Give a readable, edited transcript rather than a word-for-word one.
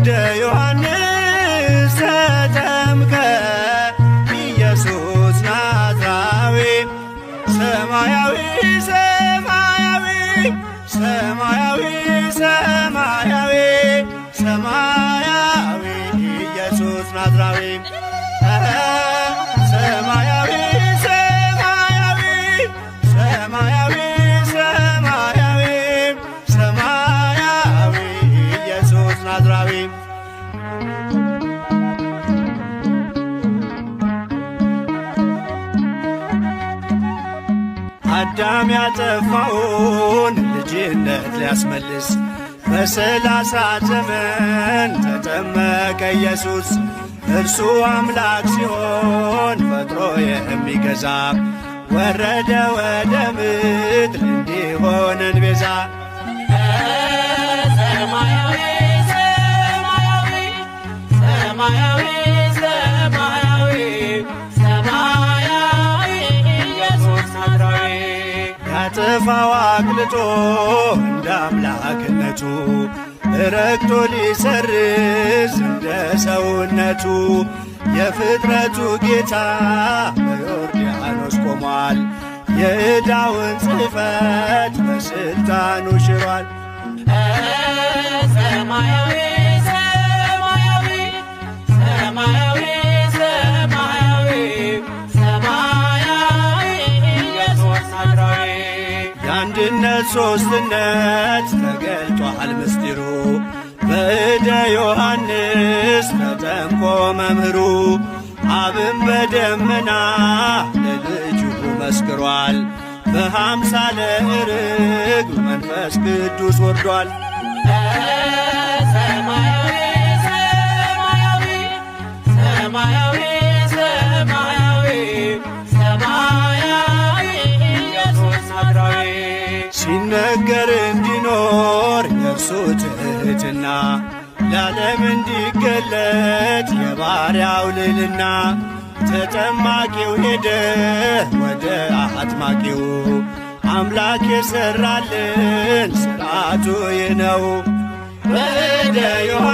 በእደ ዮሐንስ ተጠምቀ ኢየሱስ ናዝራዊ፣ ሰማያዊ ሰማያዊ ሰማያዊ ሰማያዊ ሰማያዊ ኢየሱስ ናዝራዊ፣ ሰማያዊ ሰማያዊ ሰማያዊ ሰማያዊ ሰማያዊ ኢየሱስ ናዝራዊ። አዳም ያጠፋውን ልጅነት ሊያስመልስ በ30 ዘመን ተጠመቀ ኢየሱስ። እርሱ አምላክ ሲሆን ፈጥሮ የሚገዛ፣ ወረደ ወደ ምድር እንዲሆነን ቤዛ። ሰማያዊ ሰማያዊ ሰማያዊ ሰማያዊ ሰማያዊ ኢየሱስ ናዝራዊ። ያጠፋው አቅልጦ እንደ አምላክነቱ፣ ረግጦ ሊሰርዝ እንደ ሰውነቱ፣ የፍጥረቱ ጌታ በዮርዳኖስ ቆሟል። የዕዳውን ጽሕፈት በሥልጣኑ ሽሯል። ሰማያዊ ሰማያዊ ሰማያዊ ሰማያዊ ሰማያዊ ኢየሱስ ናዝራዊ። የአንድነት ሦስትነት ተገልጧል ምስጢሩ፣ በእደ ዮሐንስ ተጠምቆ መምህሩ። አብን በደመና ለልጁ መስክሯል። በአምሳለ ርግብ መንፈስ ቅዱስ ወርዷል። ሰማያዊ ሰማያዊ ሰማያዊ ሰማያዊ ሰማያዊ ኢየሱስ ናዝራዊ። ሲነገር እንዲኖር የእርሱ ትሕትና፣ ለዓለም እንዲገለጥ የባሪያው ልዕልና፣ ተጠማቂው ሄደ ወደ አጥማቂው። አምላክ የሠራልን ሥርዓቱ ይህ ነው። በእደ ዮሐንስ